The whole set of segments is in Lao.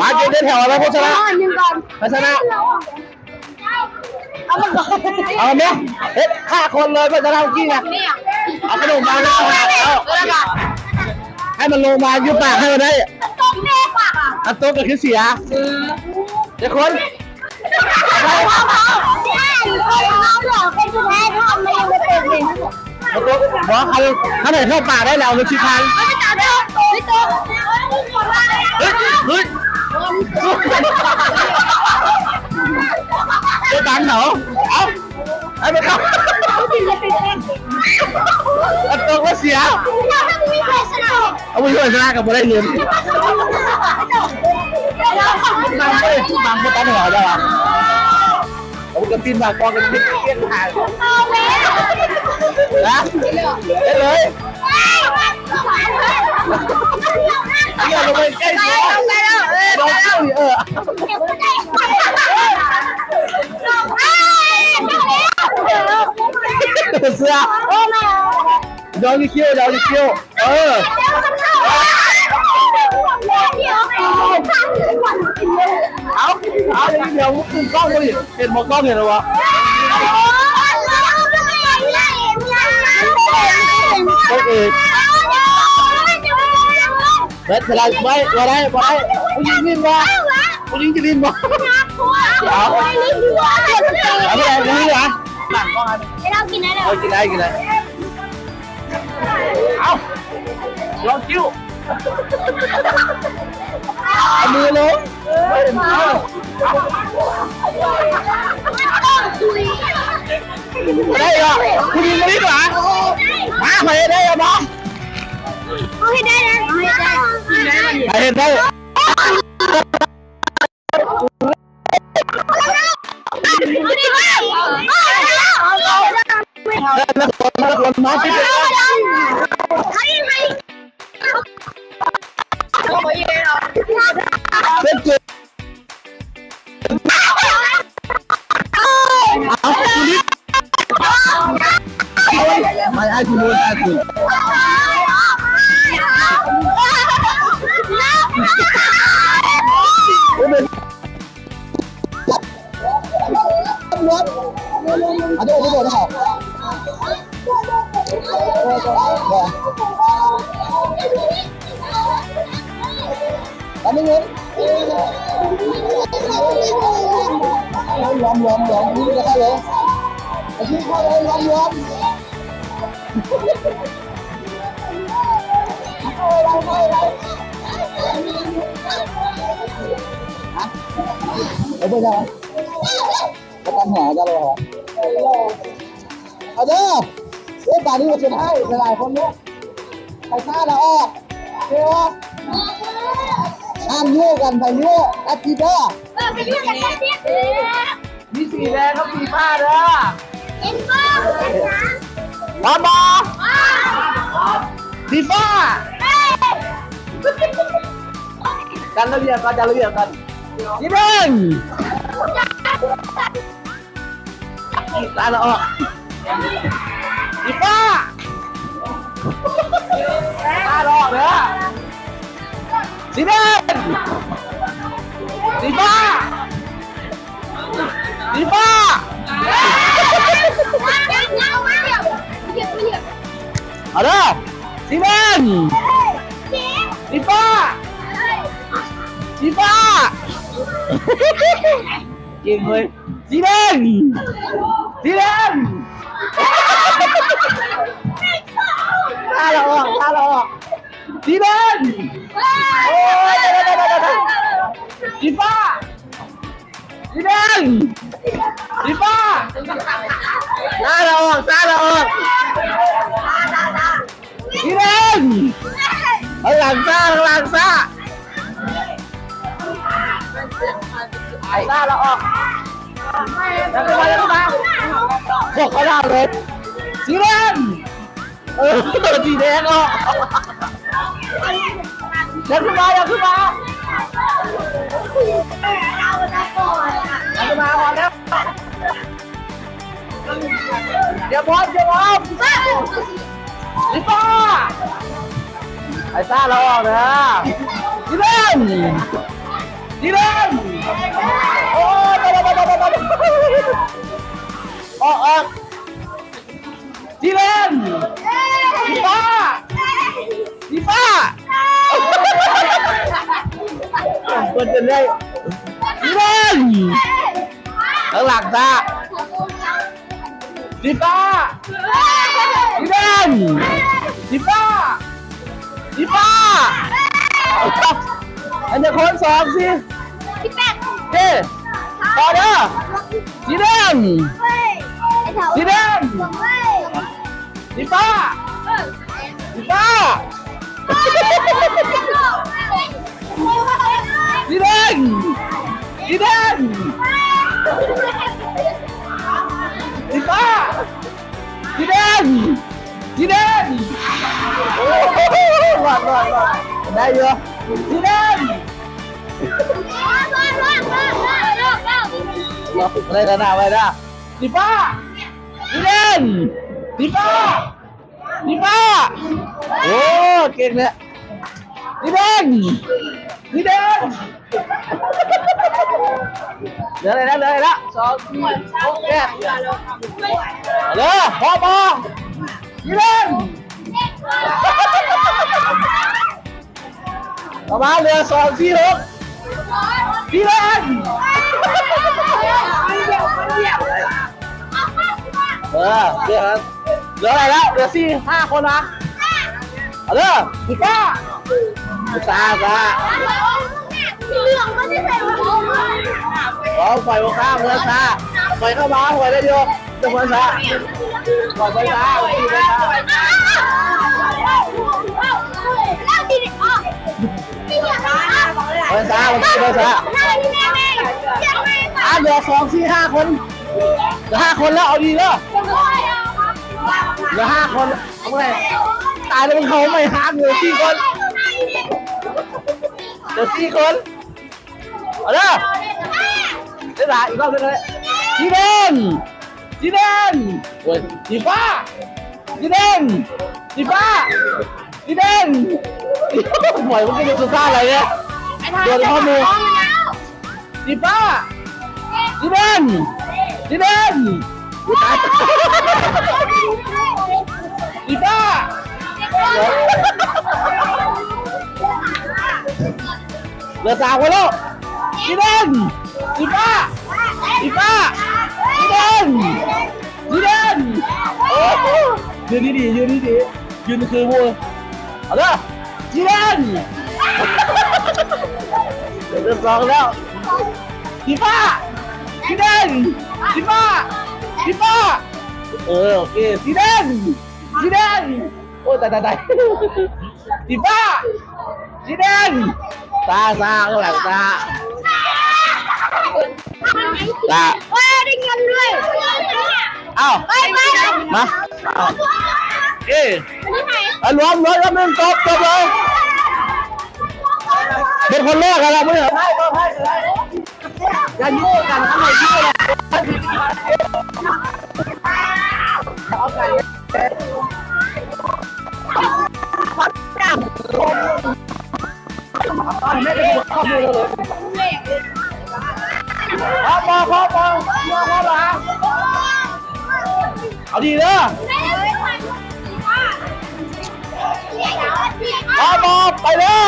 ມາ ເກັບໄດ້ແຖວແລ້ວ ໂພຊະນະ ໜຶ່ງກ່ອນ ໂພຊະນະ ເອົາມາກ່ອນ ເອົາແມ່ ເຮັດຫ້າຄົນເລີຍ ໂພຊະນະ ເມື່ອກີ້ນະ ເອົາຂະໜົມມາແລ້ວ ໃຫ້ມັນລົງມາຢູ່ປາກໃຫ້ມັນໄດ້ ອັນຕົກກໍຄືເສຍ ເອີ ຈັກຄົນ ບໍ່ຕົກ ບໍ່ ຄັນ ຄັນໃຫ້ເຂົ້າປ່າໄດ້ແລ້ວ ເອົາເງິນສິບພັນ ເຮີ້ຍ ເຮີ້ຍ ເຈົ້າຕັງເຂົາ ເອົາ ໃຫ້ມັນເຂົ້າ ອັນຕົກແລ້ວເສຍ ເອົາ ຜູ້ຊະນະກໍບໍ່ໄດ້ເງິນ ບັງບໍ່ ບັງບໍ່ຕັດຫົວເຈົ້າ ເອົາ ມັນກໍປິ່ນມາກ່ອນ ມັນເປັນຫາ ນະ ເຮັດເລີຍ ເອົາລົງໄປໃກ້ຕົວ ເອີ ເສືອ ດອງລິຄິວ ດອງລິຄິວ ເອີ ເອົາ ເອົາ ດຽວ ດຽວ ເຫັນບໍ່ ກ້ອງເຫັນບໍ່ ໂອເຄ ເບິດເວລາ ໄວ້ ບໍ່ໄດ້ ບໍ່ໄດ້ ຜູ້ຍິງຫຼິ້ນບໍ່ ຜູ້ຍິງຈະຫຼິ້ນບໍ່ ເອົາ ເອົາ ຜູ້ໃດ ຜູ້ຍິງຫວາ ໃຫ້ເຮົາກິນໄດ້ແລ້ວ ເອົາ ກິນໄດ້ ກິນໄດ້ ເອົາ ລອງຄິວ ເອົາມືລົງ ເອີ ເອົາ ບໍ່ໄດ້ດອກ ຜູ້ຍິງບໍ່ໄດ້ດອກ ມາ ໃຜເຮັດໄດ້ ເອົາມາ ເຮົາເຮັດໄດ້ນະ ເຮົາເຮັດໄດ້ ໃຜເຮັດໄດ້ ເອົາເບິ່ງເອົາ ບໍ່ຕ້ອງຫາກັນເລີຍ ເອົາເດີ ເອີຍ ບາດນີ້ວ່າຊິໃຫ້ຫຼາຍໆຄົນເນາະ ໃຜຊ້າລະອອກ ໂອເຄບໍ່ ຫ້າມຍູ້ກັນ ໃຜຍູ້ ຕັດຈິດເດີ ເອີ ໄປຢູ່ກັນຕັດຈິດ ມີສີແດງກັບສີຟ້າເດີ ເຫັນບໍ່ ພ້ອມບໍ່ ສີຟ້າ ຈັດລະບຽບກ່ອນ ຈັດລະບຽບກ່ອນ ຍິງເບິ່ງ ຕາລະອອກ ອີປ້າ ສີແດງ ສີຟ້າ ສີຟ້າ ເອົາເດີ ສີແດງ ສີຟ້າ ສີຟ້າ ເກັ່ງເວີຍ ສີແດງ ສີແດງ ຕາລະອອກ ຕາລະອອກ ສີແດງ ໂອ້ຍ ໄດ້ ໄດ້ ໄດ້ ໄດ້ ສີຟ້າ ສີແດງ ສີຟ້າ ຕາລະອອກ ຕາລະອອກ ສີແດງ ຂ້າງຫຼັງຊ້າ ຂ້າງຫຼັງຊ້າ ໄອ້ຊ້າລະອອກ ຢ່າຂຶ້ນມາ ຢ່າຂຶ້ນມາ ພວກເຂົາລາວເລີຍ ສີແດງ ເອີ ສີແດງອອກ ຢ່າຂຶ້ນມາ ຢ່າຂຶ້ນມາ ຢ່າຂຶ້ນມາ ອອກແລ້ວ ດຽວບອມ ດຽວບອມ ລິປາ ໄອ້ຊາລະອອກເດີ ດີເດັ່ນ ດີເດັ່ນ ໂອ້ ຕາຍ ຕາຍ ຕາຍ ອອກ ອອກ ດີເດັ່ນ ດີປ້າ ດີປ້າ ເພິ່ນຈົນໄດ້ ດີເດັ່ນ ຂ້າງຫຼັງຊາ ດີປ້າ ດີເດັ່ນ ດີປ້າ ດີປ້າ ອັນເດຍຄົນ ສອງ ສີ່ ເດ ຕໍ່ເດີ ສີແດງ ສີແດງ ສີຟ້າ ສີຟ້າ ສີແດງ ສີແດງ ສີຟ້າ ສີແດງ ສີແດງ ໂອ້ ລອດ ລອດ ລອດ ໄດ້ຢູ່ ສີແດງ ລອດ ໄດ້ຊະນະໄວ້ນະ ສີຟ້າ ສີແດງ ສີຟ້າ ສີຟ້າ ໂອ້ ເກັ່ງແທ້ ສີແດງ ສີແດງ ເຫຼືອໄດ້ແລ້ວ ເຫຼືອໄດ້ແລ້ວ ສອງ ສີ່ ຫົກ ແປດ ເດີ ພໍບໍ່ ສີແດງ ອອກມາເຫຼືອ ສອງ ສີ່ ຫົກ ດີເດັ່ນ ເອີ ເຫຼືອ ເຫຼືອເທົ່າໃດແລ້ວ ເຫຼືອສີ່ ຫ້າຄົນນະ ເອົາເດີ ດີກ້າ ຊາ ຊາ ເອົາ ປ່ອຍບໍ່ຂ້າມເດີ ຊາ ປ່ອຍເຂົ້າມາ ປ່ອຍໄດ້ຢູ່ ເດີ ຊາ ປ່ອຍ ປ່ອຍ ຊາ ເດີ ຊາ ເດີ ຊາ ອ່າ ເຫຼືອສອງ ສີ່ ຫ້າຄົນ ເຫຼືອຫ້າຄົນແລ້ວ ເອົາດີເດີ ເຫຼືອຫ້າຄົນ ເອົາໃໝ່ ຕາຍແລ້ວ ເຂົາໃໝ່ ຫ້າ ເຫຼືອສີ່ຄົນ ເຫຼືອສີ່ຄົນ ເອົາເດີ ເດີ ອີກຮອບໜຶ່ງເລີຍ ສີແດງ ສີແດງ ໂອ້ຍ ສີຟ້າ ສີແດງ ສີຟ້າ ສີແດງ ໂອ້ຍ ມັນກໍເປັນສຸດທ້າຍແລ້ວເດ້ ໂດນເຂົ້າມື ສີຟ້າ ສີແດງ ສີແດງ ອຸຍ ຕາຍ ສີຟ້າ ເຫຼືອສາມຄົນແລ້ວ ສີແດງ ສີຟ້າ ສີຟ້າ ສີແດງ ສີແດງ ໂອ້ ຢືນດີໆ ຢືນດີໆ ຢືນຄືໝູ່ ເອົາເດີ ສີແດງ ເຫຼືອສອງແລ້ວ ສີຟ້າ ສີແດງ ສີຟ້າ ສີຟ້າ ເອີ ໂອເຄ ສີແດງ ສີແດງ ໂອ້ຍ ຕາຍ ຕາຍ ຕາຍ ສີຟ້າ ສີແດງ ຕາ ຕາ ຂ້າງຫຼັງ ຕາ ຕາ ເອີຍ ໄດ້ເງິນດ້ວຍ ເອົ້າ ໄປ ໄປ ມາ ເອົ້າ ເອີ ເອົາ ລວມ ລວມ ລວມ ໜຶ່ງ ຈົບ ຈົບເລີຍ ເປັນຄົນແລກແລ້ວ ມື້ນີ້ ຢ່າຍູ້ກັນ ອັນໄໝ້ຢູ່ແຫຼະ ເອົາກັນ ເອົາກັນ ເອົາກັນ ເອົາກັນ ເອົາກັນ ເອົາກັນ ເອົາກັນ ເອົາກັນ ເອົາກັນ ເອົາກັນ ເອົາກັນ ເອົາກັນ ເອົາກັນ ເອົາກັນ ເອົາກັນ ເອົາກັນ ເອົາກັນ ເອົາກັນ ເອົາກັນ ເຂົ້າມືເລີຍ ພໍ ພໍ ພໍ ພໍ ພໍລະ ເອົາດີເດີ ພໍ ພໍ ໄປເດີ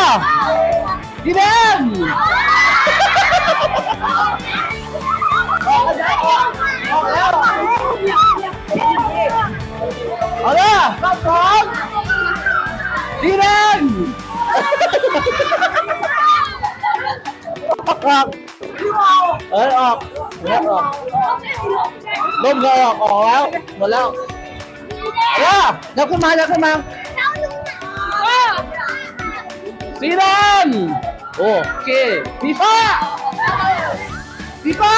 ສີແດງ ອອກແລ້ວ ອອກແລ້ວ ເອົາເດີ ຮອບສອງ ສີແດງ ອອກ ເອີ ອອກ ແຍກອອກ ລົມກໍອອກ ອອກແລ້ວ ໝົດແລ້ວ ເອົາເດີ ຍັບຂຶ້ນມາ ຍັບຂຶ້ນມາ ສີແດງ ໂອເຄ ສີຟ້າ ສີຟ້າ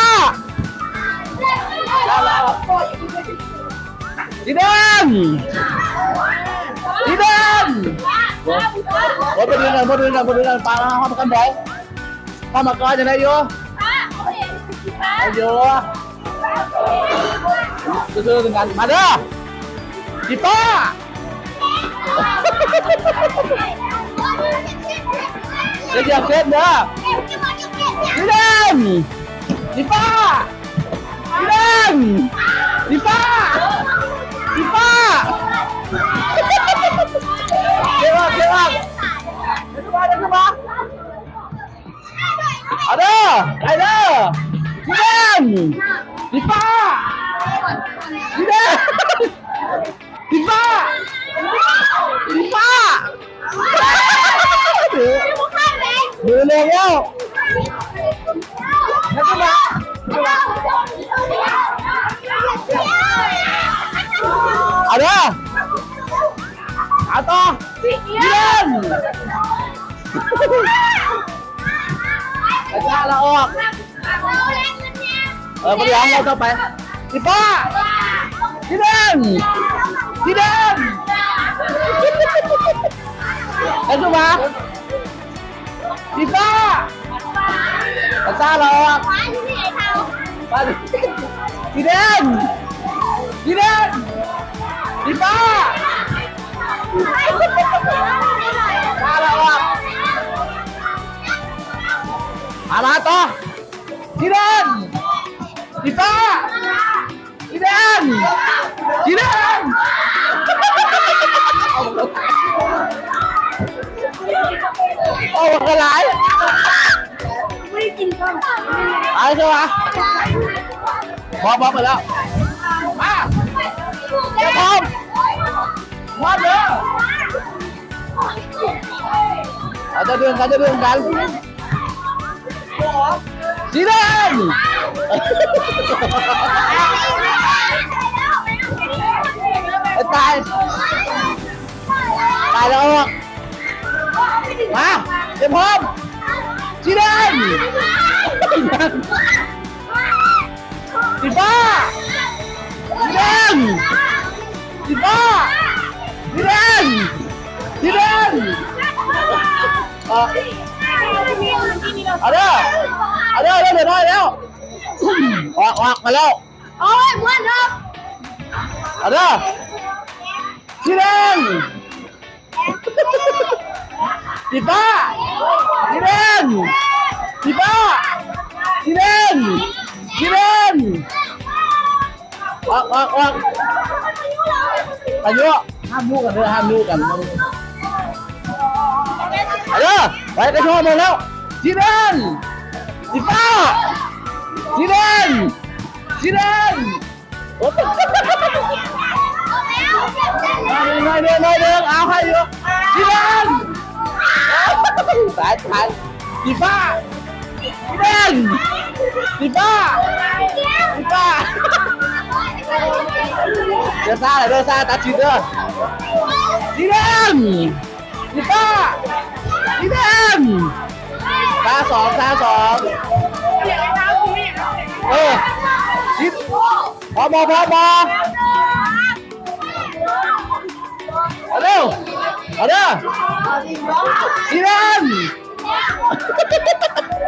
ສີແດງ ສີແດງ ບໍ່ ບໍ່ດຶງກັນ ບໍ່ດຶງກັນ ບໍ່ດຶງກັນ ປານເຮົາປະກັນໄວ້ ເຂົ້າມາກ່ອນ ຍັງໄດ້ຢູ່ ໄດ້ຢູ່ ຊື່ໆ ຄືກັນ ມາເດີ ສີຟ້າ ຢ່າຢຽບເສັ້ນເດີ ສີແດງ ສີຟ້າ ສີແດງ ສີຟ້າ ສີຟ້າ ເກັ່ງມາກ ເກັ່ງມາກ ເຂົ້າມາ ເຂົ້າມາ ເອົາເດີ ໄປເດີ ສີແດງ ສີຟ້າ ສີແດງ ສີຟ້າ ສີຟ້າ ມືແດງແລ້ວ ເອົາເດີ ເອົາຕໍ່ ສີແດງ ກະຊາກລະອອກ ເອີ ບໍ່ໄດ້ ເອົາຕໍ່ໄປ ສີຟ້າ ສີແດງ ສີແດງ ແລ້ວຄືວ່າ ສີຟ້າ ກະຊາກລະອອກ ສີແດງ ສີແດງ ສີຟ້າ ກະຊາກລະອອກ ມາ ມາຕໍ່ ສີແດງ ສີຟ້າ ສີແດງ ສີແດງ ໂອ້ ບັກຫຼາຍ ຕາຍຊະວະ ພໍ ພໍ ໄປແລ້ວ ມາ ເກັບພ້ອມ ມາເດີ ເອົາ ຈະດຶງກັນ ຈະດຶງກັນ ສີແດງ ໄປຕາຍ ຕາຍແລ້ວອອກ ມາ ເກັບພ້ອມ ສີແດງ ສີຟ້າ ສີແດງ ສີຟ້າ ສີແດງ ສີແດງ ເອົາ ເອົາເດີ ເອົາເດີ ເຫຼືອໜ້ອຍແລ້ວ ອອກ ອອກມາແລ້ວ ໂອ້ຍ ເພື່ອນເດີ ເອົາເດີ ສີແດງ ສີຟ້າ ສີແດງ ສີຟ້າ ສີແດງ ສີແດງ ອອກ ອອກ ອອກ ອາຍຸ ຫ້າມດຸກັນເດີ ຫ້າມດຸກັນ ເອົາເດີ ໄປ ກະໂຊກໝົດແລ້ວ ສີແດງ ສີຟ້າ ສີແດງ ສີແດງ ໜ້ອຍໜຶ່ງ ໜ້ອຍໜຶ່ງ ໜ້ອຍໜຶ່ງ ເອົາໃຫ້ຢູ່ ສີແດງ ຕາຍ ຕາຍ ສີຟ້າ ສີແດງ ສີຟ້າ ສີຟ້າ ເດີຊາ ເດີຊາ ຕັດສິນເດີ ສີແດງ ສີຟ້າ ສີແດງ ຕາສອງ ຕາສອງ ເອີ ສິບ ພໍ ພໍ ພໍ ພໍ ເອົາເດີ ເອົາເດີ ສີແດງ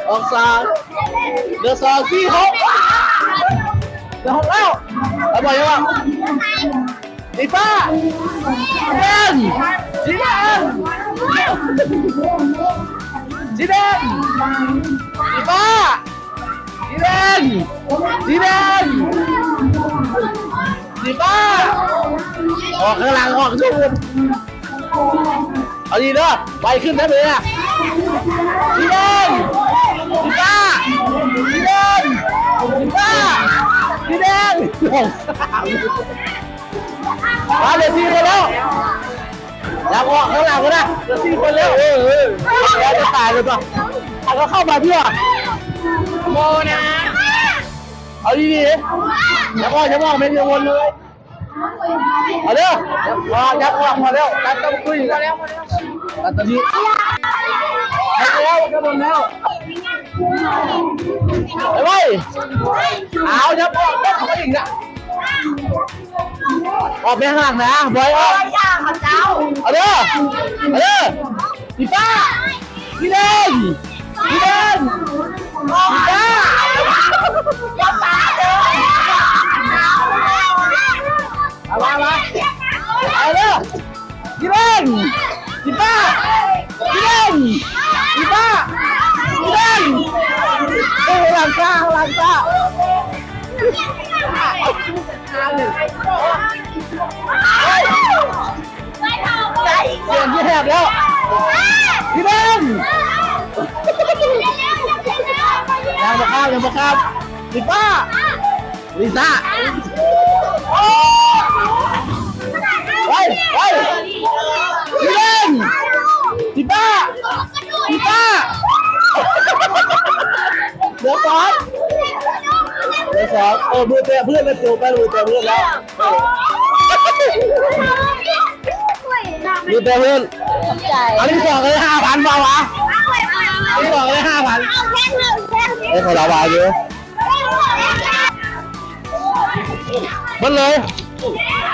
ອອກສາມ ເຫຼືອສອງ ສີ່ ຫົກ ເຫຼືອຫົກແລ້ວ ເອົາ ບໍ່ ຍັງບໍ່ ສີຟ້າ ສີແດງ ສີແດງ ສີແດງ ສີຟ້າ ສີແດງ ສີແດງ ສີຟ້າ ອອກຂ້າງຫຼັງ ອອກສູ່ ເອົາດີເດີ ໄວຂຶ້ນໄດ້ເລີຍ ສີແດງ ສີຟ້າ ສີແດງ ສີຟ້າ ສີແດງ ສອງ ສາມ ມາເຫຼືອສີ່ຄົນແລ້ວ ຢ່າອອກຂ້າງຫຼັງນະ ເຫຼືອສີ່ຄົນແລ້ວ ເອີ ເອີ ແລ້ວຈະຕາຍແລ້ວຕົວະ ໃຫ້ເຂົາເຂົ້າມາເທື່ອ ບໍ່ນະ ເອົາດີໆ ຢ່າອອກ ຢ່າອອກ ແມ່ນຢ່າວົນເລີຍ ເອົາເດີ ຢ່າອອກ ຢ່າອອກ ພໍແລ້ວ ຕັດຕົວະ ຄຸຍ ພໍແລ້ວ ຕັດຕົວນີ້ ໝົດແລ້ວ ໝົດແລ້ວ ໄປໄວໆ ເອົາ ຢ່າອອກ ເອົາອີກນະ ອອກໄປຂ້າງຫຼັງນະ ບອຍອອກ ເອົາເດີ ເອົາເດີ ສີຟ້າ ສີແດງ ສີແດງ ສີຟ້າ ເອົາມາ ມາ ເອົາເດີ ສີແດງ ສີຟ້າ ສີແດງ ສີຟ້າ ສີແດງ ເອີ ຫຼັງຕາ ຫຼັງຕາ ສຽງຄືແຫບແລ້ວ ສີແດງ ຍັງບໍ່ຂ້າມ ຍັງບໍ່ຂ້າມ ສີຟ້າ ລິຊາ ໄປ ໄປ ສີແດງ ສີຟ້າ ສີຟ້າ ເຫຼືອສອງ ເຫຼືອສອງ ເອີ ມືແຕະພື້ນແລ້ວ ໂຈໄປ ມືແຕະພື້ນແລ້ວ ເອີ ມີແຕ່ເງິນ ອັນທີສອງເລີຍ ຫ້າພັນ ບໍ່ວະ ອັນທີສອງເລີຍ ຫ້າພັນ ເອີ ເຂົາລາວາຢູ່ ເບິດເລີຍ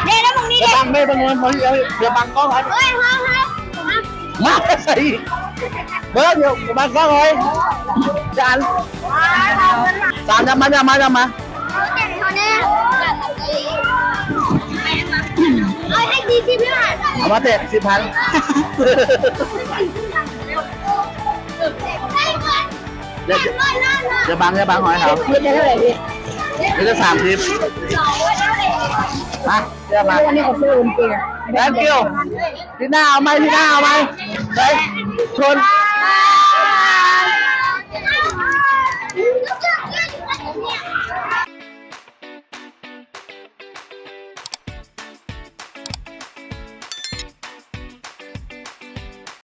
ເດ້ ແລ້ວມຶງນີ້ ໄປບັງ ໄປບັງ ດຽວບັງກ້ອງ ເອີຍ ມາໃສ່ ເບິ່ງ ດຽວບັງກ້ອງເລີຍ ຈານ ສາມ ນຳມາ ນຳມາ ນຳມາ ເອົາໃຫ້ສີ່ສິບ ເອົາມາແຕກ ສິບພັນ ຢ່າ ຢ່າບັງ ຢ່າບັງຫອຍເຮົາ ເຮັດໄດ້ເທົ່າໃດພີ່ ເຮັດໄດ້ສາມສິບ ມາ ເອົາມາ ອັນນີ້ກໍຊື້ເປັນ thank you ທີໜ້າເອົາໃໝ່ ທີໜ້າເອົາໃໝ່ ໄປ ຄົນ